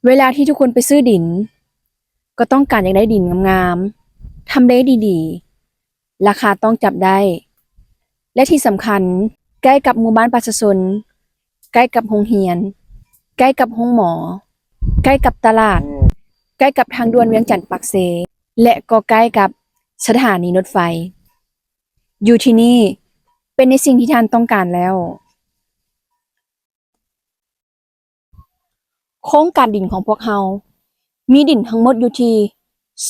ເວລາທີ່ທຸກຄົນໄປຊື້ດິນ ກໍຕ້ອງການຢາກໄດ້ດິນງາມໆ, ທຳເລດີໆ, ລາຄາຕ້ອງຈັບໄດ້ ແລະ ທີ່ສຳຄັນ ໃກ້ກັບໝູ່ບ້ານປະຊາຊົນ, ໃກ້ກັບໂຮງຮຽນ, ໃກ້ກັບໂຮງໝໍ, ໃກ້ກັບຕະຫຼາດ, ໃກ້ກັບທາງດ່ວນວຽງຈັນປາກເຊ ແລະ ກໍໃກ້ກັບສະຖານີລົດໄຟ. ຢູ່ທີ່ນີ້ເປັນໃນສິ່ງທີ່ທ່ານຕ້ອງການແລ້ວ. ໂຄງການດິນຂອງພວກເຮົາມີດິນທັງໝົດຢູ່ທີ່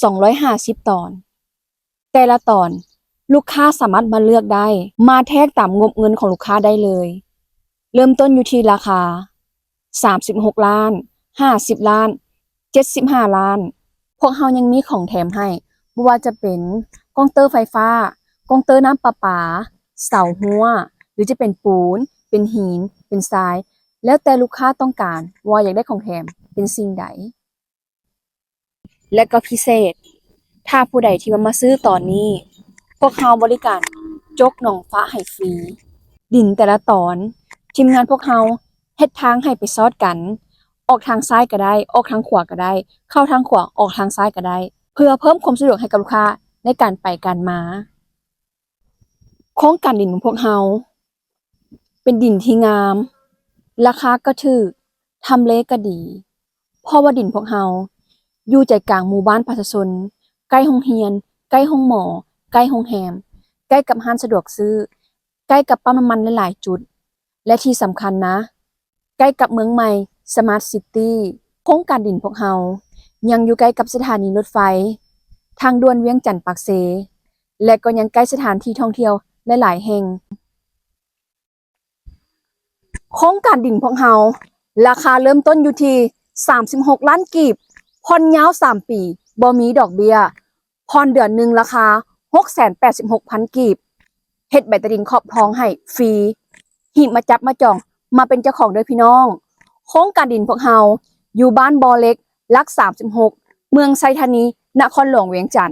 ສອງຮ້ອຍຫ້າສິບຕອນ. ແຕ່ລະຕອນລູກຄ້າສາມາດມາເລືອກໄດ້, ມາແທກຕາມງົບເງິນຂອງລູກຄ້າໄດ້ເລີຍ. ເລີ່ມຕົ້ນຢູ່ທີ່ລາຄາສາມສິບຫົກລ້ານ, ຫ້າສິບລ້ານ, ເຈັດສິບຫ້າລ້ານ. ພວກເຮົາຍັງມີຂອງແຖມໃຫ້, ບໍ່ວ່າຈະເປັນກ້ອງເຕີໄຟຟ້າ, ກ້ອງເຕີນ້ຳປະປາ, ເສົາຮົ້ວ ຫຼື ຈະເປັນປູນ, ເປັນຫີນ, ເປັນຊາຍ, ແລ້ວແຕ່ລູກຄ້າຕ້ອງການວ່າຢາກໄດ້ຂອງແຖມເປັນສິ່ງໃດ. ແລະ ກໍພິເສດ, ຖ້າຜູ້ໃດທີ່ວ່າມາຊື້ຕອນນີ້, ພວກເຮົາບໍລິການຈົກໜອງຟ້າໃຫ້ຟຣີ. ດິນແຕ່ລະຕອນ, ທີມງານພວກເຮົາເຮັດທາງໃຫ້ໄປຊອດກັນ, ອອກທາງຊ້າຍກໍໄດ້, ອອກທາງຂວາກໍໄດ້, ເຂົ້າທາງຂວາ, ອອກທາງຊ້າຍກໍໄດ້, ເພື່ອເພີ່ມຄວາມສະດວກໃຫ້ກັບລູກຄ້າໃນການໄປການມາ. ໂຄງການດິນຂອງພວກເຮົາເປັນດິນທີ່ງາມ, ລາຄາກໍຖືກ, ທຳເລກໍດີ, ເພາະວ່າດິນພວກເຮົາຢູ່ໃຈກາງໝູ່ບ້ານປະຊາຊົນ, ໃກ້ໂຮງຮຽນ, ໃກ້ໂຮງໝໍ, ໃກ້ໂຮງແຮມ, ໃກ້ກັບຮ້ານສະດວກຊື້, ໃກ້ກັບປ້ຳນ້ຳມັນຫຼາຍໆຈຸດ ແລະ ທີ່ສຳຄັນນະ, ໃກ້ກັບເມືອງໃໝ່ Smart City. ໂຄງການດິນພວກເຮົາຍັງຢູ່ໃກ້ກັບສະຖານີລົດໄຟ, ທາງດ່ວນວຽງຈັນປາກເຊ ແລະ ກໍຍັງໃກ້ສະຖານທີ່ທ່ອງທ່ຽວຫຼາຍໆແຫ່ງ. ໂຄງການດິນພວກເຮົາ ລາຄາເລີ່ມຕົ້ນຢູ່ທີ່ສາມສິບຫົກລ້ານກີບ, ຜ່ອນຍາວສາມປີ, ບໍ່ມີດອກເບ້ຍ. ຜ່ອນເດືອນໜຶ່ງລາຄາຫົກແສນແປດສິບຫົກພັນກີບ, ເຮັດໃບຕາດິນຂອບທອງໃຫ້ຟຣີ, ຮີບມາຈັບມາຈອງ ມາເປັນເຈົ້າຂອງເດີພີ່ນ້ອງ. ໂຄງການດິນພວກເຮົາຢູ່ບ້ານບໍ່ເຫຼັກ ຫຼັກສາມສິບຫົກ ເມືອງໄຊທານີ ນະຄອນຫຼວງວຽງຈັນ.